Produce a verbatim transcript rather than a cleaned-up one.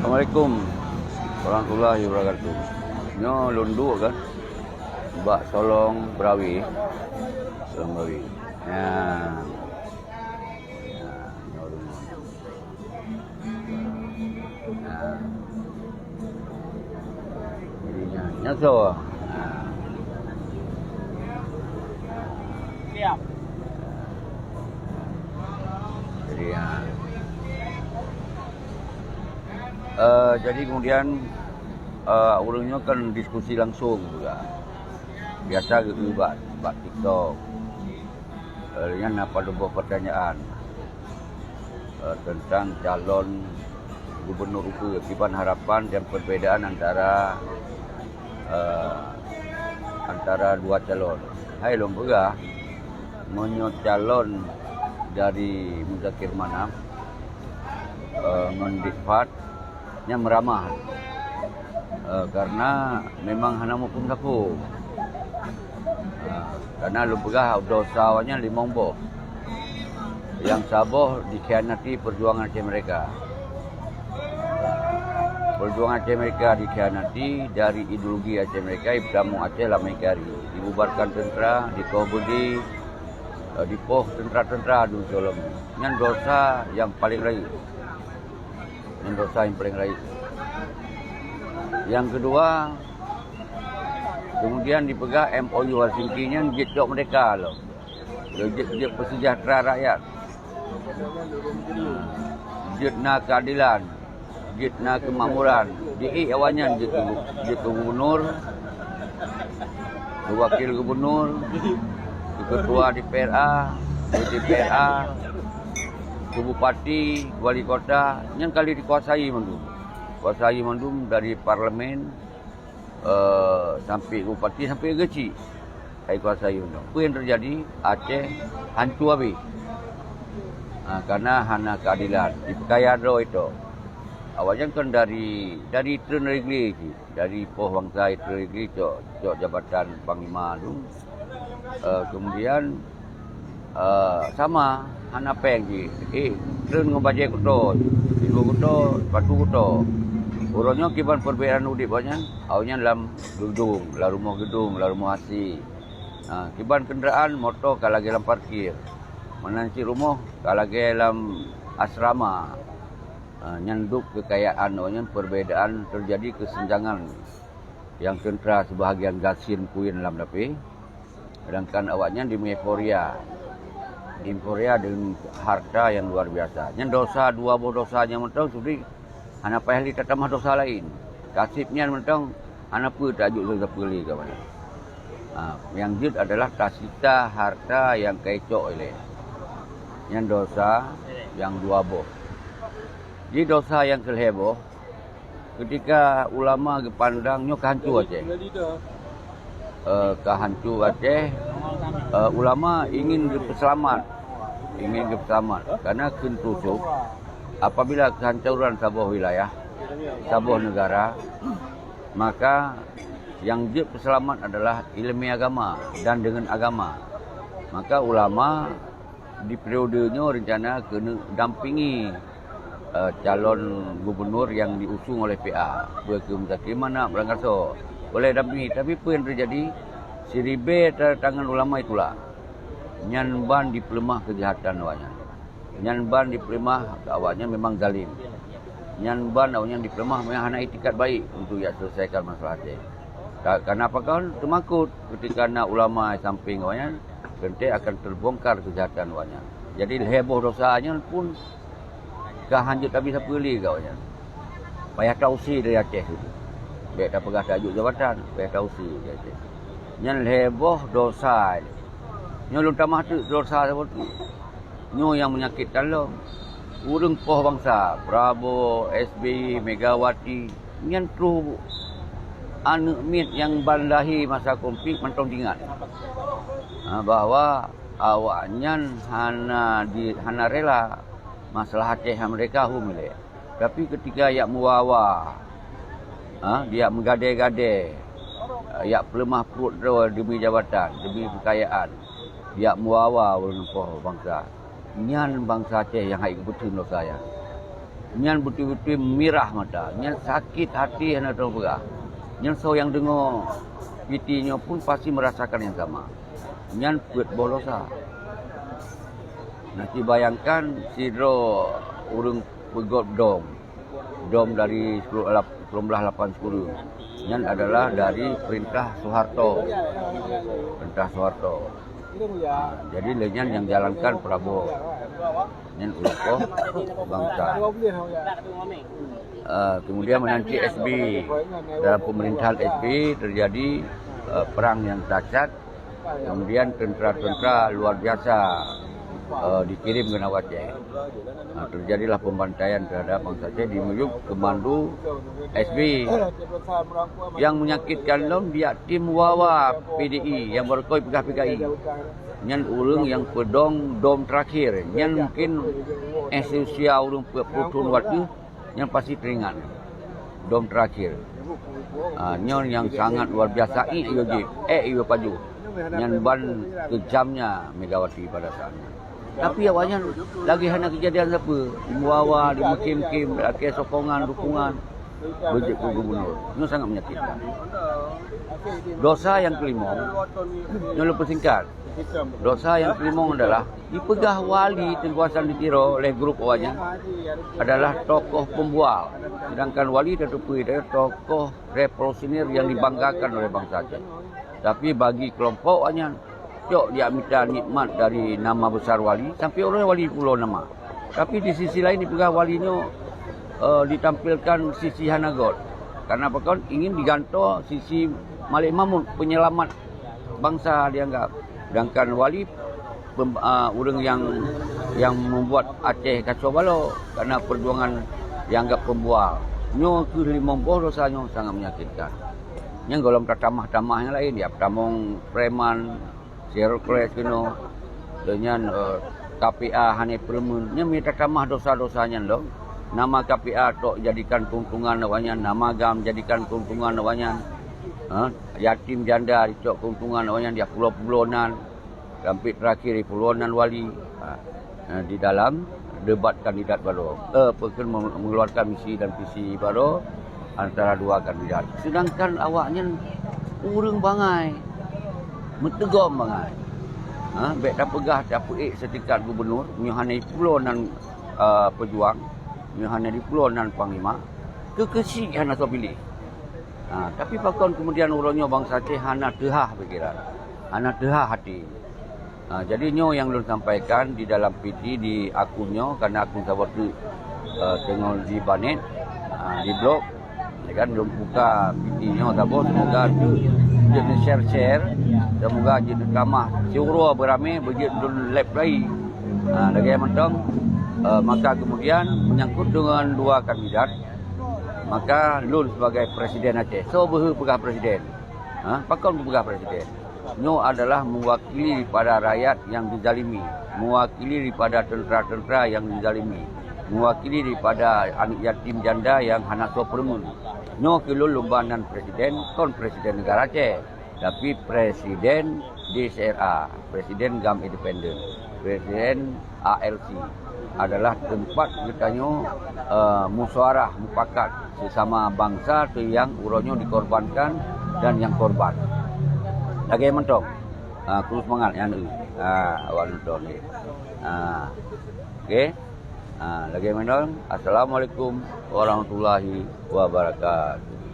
Assalamualaikum warahmatullahi wabarakatuh. Nyoe lôn duek kan bak Solong Berawi. Solong Berawi. Ya. Ya, nyoe rumah. Ya. Jadi, nyan, nyan soe? Ya. Jadi, ya. Eh, jadi kemudian, eh, ureueng nyoe kan diskusi langsung juga. Biasa geu bak, bak TikTok. Eh, nyan na padub boh pertanyaan, eh, tentang calon gubernur ukeue, kiban harapan dan perbedaan antara, eh, antara dua calon. Hai lôn peugah, meunyoe calon dari Muzakir Manaf, eh, ngon Diefat, nyan meuramah. Eh, karena memang hana muphom sapeue. Ah, karena lôn peugah dosa awaknyan limong boh. Nyang saboh dikhianati perjuangan Aceh Merdeka. Perjuangan Aceh Merdeka dikhianati dari ideologi Aceh Merdeka, ipeutamu Aceh lam N K R I. Dibubarkan tentera, dikoh beudé, eh, dipoh tentera-tentera dum sigohlom. Nyan dosa nyang paleng rayeuk. Nyan dosa nyang paleng rayeuk. Nyang keudua, kemudian dipeugah M O U Helsinki nyan jeuet cok merdeka lom. Jeuet, jeuet peuseujahtra rakyat. Jeuet na keuadelan, jeuet na keumakmuran. Di awaknyan jeuet keu, jeuet keu gubernur, keu wakil gubernur, keu ketua D P R A, keu D P R A, keu bupati, wali kota, nyan ka lheueh dikuasai mandum. Kuasai mandum dari parlemen, eh, sampai bupati, sampai geuchik. Hai kuasai mandum. Peue nyang teujadi? Aceh hanco habéh. Ha, karena hana keuadelan. Dipeukaya droe itu. Awaknyan kan dari, dari treun regle cit. Dari poh bansa itu lagi cok, cok jabatan panglima tu. Eh, kemudian, eh, sama, hana péng jih. Eh, treun ngon bajée kuto, ibu kuto, sepatu kuto. Uroe nyoe kiban perbedaan udeb awaknyan, awaknyan lam geudong, lam rumoh geudong, lam rumoh asi. Ha, kiban kendaraan, moto ka lagée lam parkir. Meunan cit rumoh ka lagée lam asrama. Ha, nyan dub keukayaan awaknyan perbedaan teujadi keuseunjangan. Nyang teuntera seubahagian gasien kuyuen lam dapé, sedangkan awaknyan dimeueuforia. Dimeueuforia deungon harta nyang luar biasa. Nyan dosa, dua boh dosa nyang mantong seudeh hana payah lé tatamah dosa laén. Kaseb nyan mantong hana peue tajok sapeue lé kawan. Ha, nyang jeuet adalah tasita harta nyang ka icok ilée. Nyan dosa nyang dua boh. Di dosa nyang keulhée boh, Ketika ulama geupandang nyoe ka hanco Aceh. Eh, ka hanco Aceh, eh, ulama ingin geupeuseulamat, ingin geupeuseulamat. Karena kheun Yusuf, apabila keuhancoran saboh wilayah, saboh negara, maka nyang jeuet peuseulamat adalah ileumé agama dan deungon agama. Maka ulama di periode nyoe rencana keuneuk dampingi, eh, calon gubernur nyang diusung oleh P A, peue keu Muzakir Manaf, Ranggaso, oleh dampingi. Tapi peue nyang teujadi? Siribée ta-, tangan ulama itulak. Nyan ban dipeuleumah keujahatan awaknyan. Nyan ban dipeuleumah awaknyan memang zalim. Nyan ban awaknyan dipeuleumah memang hana itikad baik untuk jak selesaikan masalah Aceh. Ka-, karena apa kan? Teumakot ketika na ulama sampéng awaknyan, teuntée akan teubongkar keujahatan awaknyan. Jadi lhée boh dosa nyan pun ka hanjeuet habéh sapeue lé keu awaknyan. Payah tausé dari Aceh tu. Bék tapeugah tajok jabatan, payah tausé dari Aceh. Nyan lhée boh dosa. Nyoe lôn tamah teuk dosa saboh teuk. Nyoe nyang meunyakitkan lom. Ureuëng poh bansa, Prabowo, S B Y, Megawati, nyan troh aneuëk miet nyang ban lahé masa konflik mantong jingat, ha, bahwa awaknyan hana di, hana rela masalah Aceh Merdeka hom ilée. Tapi ketika jak meuwa-wa, ha, jak meugadée-gadée, jak peuleumah pruet droe demi jabatan, demi keukayaan, jak meuwa-wa ureuëng poh bansa, nyan bansa Aceh nyang hana geupeutheun dosa nyan. Nyan beutôi-beutôi mirah mata. Nyan sakét hati hana teupeugah. Nyan soe nyang deungoe piti nyoe pun pasti merasakan nyang sama. Nyan peuet boh dosa. Nah, ci bayangkan sidroe ureuëng peugöt dom. Dom dari sepuluh lap-, sembilan belas lapan sepuluh. Nyan adalah dari perintah Soeharto. Perintah Soeharto. Ha, jadi lé nyan nyang jalankan Prabowo. Nyan ulah poh bangsa. Eh, kemudian menanti S B. Dalam pemerintahan S B terjadi, eh, perang yang dahsyat. Kemudian tentera-tentera luar biasa, eh, dikirim ke Aceh. Ha, terjadilah pembantaian terhadap bangsa Aceh di meyup kemandu S B. Yang menyakitkan lom, biak tim wawa P D I yang baru koi peugah P K I. Nyan ureuëng nyang peudong dom terakhir. Nyan mungkin eh seusia ureuëng peuet puluh thon watée, nyan pasti teuingat. Dom terakhir. Ha, nyoe nyang sangat luar biasa, ék yue jieb, ék yue pajoh. Nyan ban keujamnya Megawati pada saat nyan. Tapi awaknyan lagée hana keujadian sapeue. Muawa, dimeukim-kim, lakée sokongan, dukungan, beujeuet keu gubernur. Nyoe sangat menyakitkan. Dosa nyang keulimong, nyoe lôn peusingkat. Dosa nyang keulimong adalah dipeugah wali Teungku Hasan di Tiro oleh grup awaknyan adalah tokoh pembual. Sedangkan wali tateupeue adalah tokoh revolusioner yang dibanggakan oleh bangsa Aceh. Tapi bagi kelompok awaknyan, cok dia mita nikmat dari nama besar wali, sampai orang wali pulo nama. Tapi di sisi lain dipeugah wali nyoe, eh, ditampilkan sisi hana göt. Karena apa kon ingin digantoe sisi Malik Mahmud, penyelamat bangsa dianggap. Sedangkan wali pem-, ah, ureuëng yang, yang membuat Aceh kacau balau karena perjuangan dianggap pembual. Nyoe keuh limong boh dosa nyoe sangat menyakitkan. Nyang golom tatamah-tamah nyang lain, ya, tamong preman, Sirkles keunoe, lheueh nyan, eh, K P A hana peureumeun. Nyan mita tamah dosa-dosa nyan lom. Nama K P A tok jadikan keuntungan awaknyan, nama GAM jadikan keuntungan awaknyan. Ha? Yatim janda dicok keuntungan awaknyan, dia pulo-pulo nan. Sampai terakhir di pulo nan wali. Ha. Eh, di dalam debat kandidat baru. Eh, peukeuh mengeluarkan misi dan visi baru antara dua kandidat. Sedangkan awaknyan ureuëng bangai, meuteugom bangai. Ha, bék tapeugah tapeuék setingkat gubernur, nyoe hana pulo nan, eh, pejuang, nyoe hana pulo nan panglima, keu keuchik hana soe piléh. Ha, tapi pakon kemudian uroe nyoe bangsa Aceh hana teuhah pikiran, hana teuhah hati. Ha, jadi nyoe nyang lôn sampaikan di dalam piti di akun nyoe, karena akun saboh teuk, eh, teungoh dibanet, ha, diblok. Ya kan, lôn buka piti nyoe saboh, semoga tu jeuet share-share, semoga jeuet tamah siuroe beurame, beujeuet lôn lep lai. Ha, lagée mantong, eh, maka kemudian menyangkut dengan dua kandidat, maka lôn sebagai presiden Aceh. Soe beuhe peugah presiden? Ha, pakon peugah presiden? Nyoe adalah mewakili daripada rakyat yang dizalimi, mewakili daripada tentera-tentera yang dizalimi, mewakili daripada aneuk yatim janda yang hana soe peureumeun. Nyoe keu lôn lumba nan presiden, kon presiden negara Aceh, tapi presiden D C R A, presiden GAM independen, presiden A L C adalah tempat geutanyoe, eh, musyawarah mufakat sesama bangsa tu yang uroe nyoe dikorbankan dan yang korban. Lagée mantong. Ha, kru semangat nyan, eh. Ha, awak nonton ni. Ha. Okey. Ha, lagée mantong. Assalamualaikum warahmatullahi wabarakatuh.